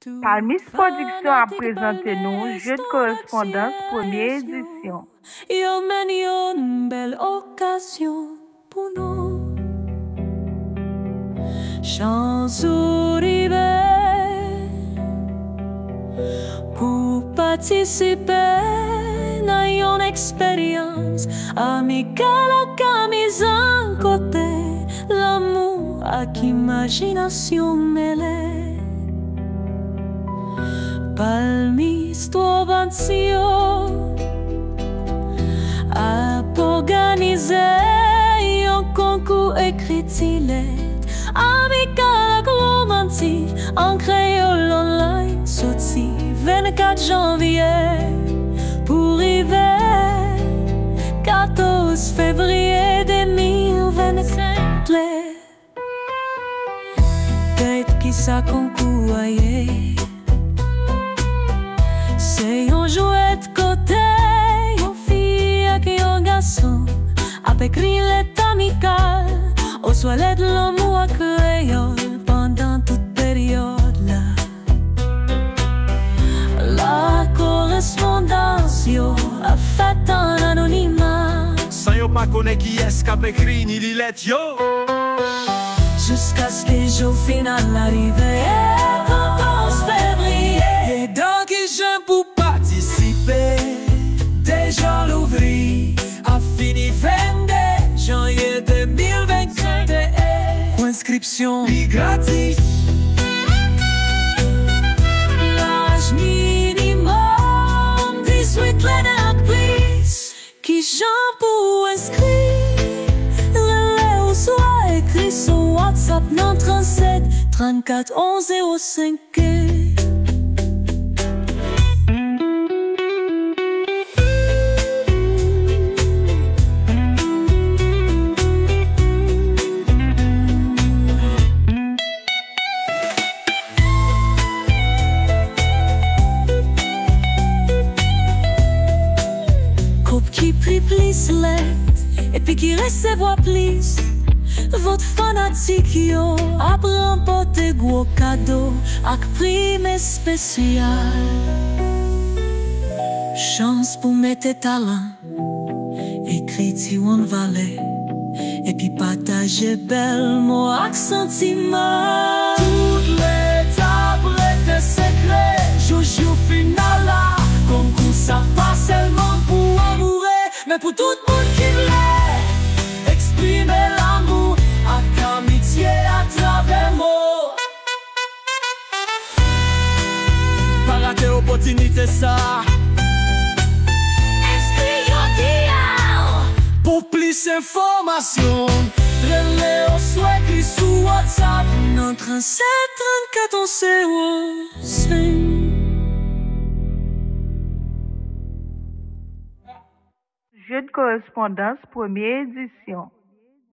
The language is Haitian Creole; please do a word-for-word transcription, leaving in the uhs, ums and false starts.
Palmis Production ap prezante nou Jeu de Correspondance, premye edisyon. Yo mennen yon bèl okazyon pou nou. Chans ou rive pou patisipe nan yon eksperyans amikal ak amizan, kote lanmou ak imajinasyon mele. Palmis Twò Banti yo ap òganize yon konkou ekriti lèt amikal ak womantik an kreyòl online, soti vennkat janvye pou rive katòz fevriye de mil vennsenk. Tèt, kisa konkou a ye? Se yon jwèt kote yon fi ak yon gason ap ekri lèt amikal oswa lèt lanmou an kreyòl pandan tout peryòd la. La korespondans yo ap fèt an anonima, san yo pa konnen kiyès k ap ekri ni li lèt yo. Jiskaske jou final la rive, katòz fevriye. E dan ki jan pou patisipe? Deja louvri ap fini vennde janvye de mil vennsenk. Pou enskripsyon li gratis. Laj minimòm dizuit lane ak plis. Kijan pou w enskri? Rele oswa ekri sou WhatsApp nan trannsèt trannkat onz zewo senk. Koup ki ekri plis lèt epi ki resevwa plis vòt fanatik yo ap ranpòte gwo kado ak prim espesyal. Chans pou mete talan ekriti w an valè, epi pataje bèl mo ak santiman. Tout lèt ap rete sekrè jou, jou final la. Konkou sa pa sèlman pou amoure, men pou tout moun ki vle eksprime lanmou ak amitye atravè mo. Pa rate opòtinite sa. Enskri jodi a. Pou plis enfòmasyon, rele oswa ekri sou WhatsApp nan trannsèt trannkat onz zewo senk. Jeu de correspondance, premye edisyon.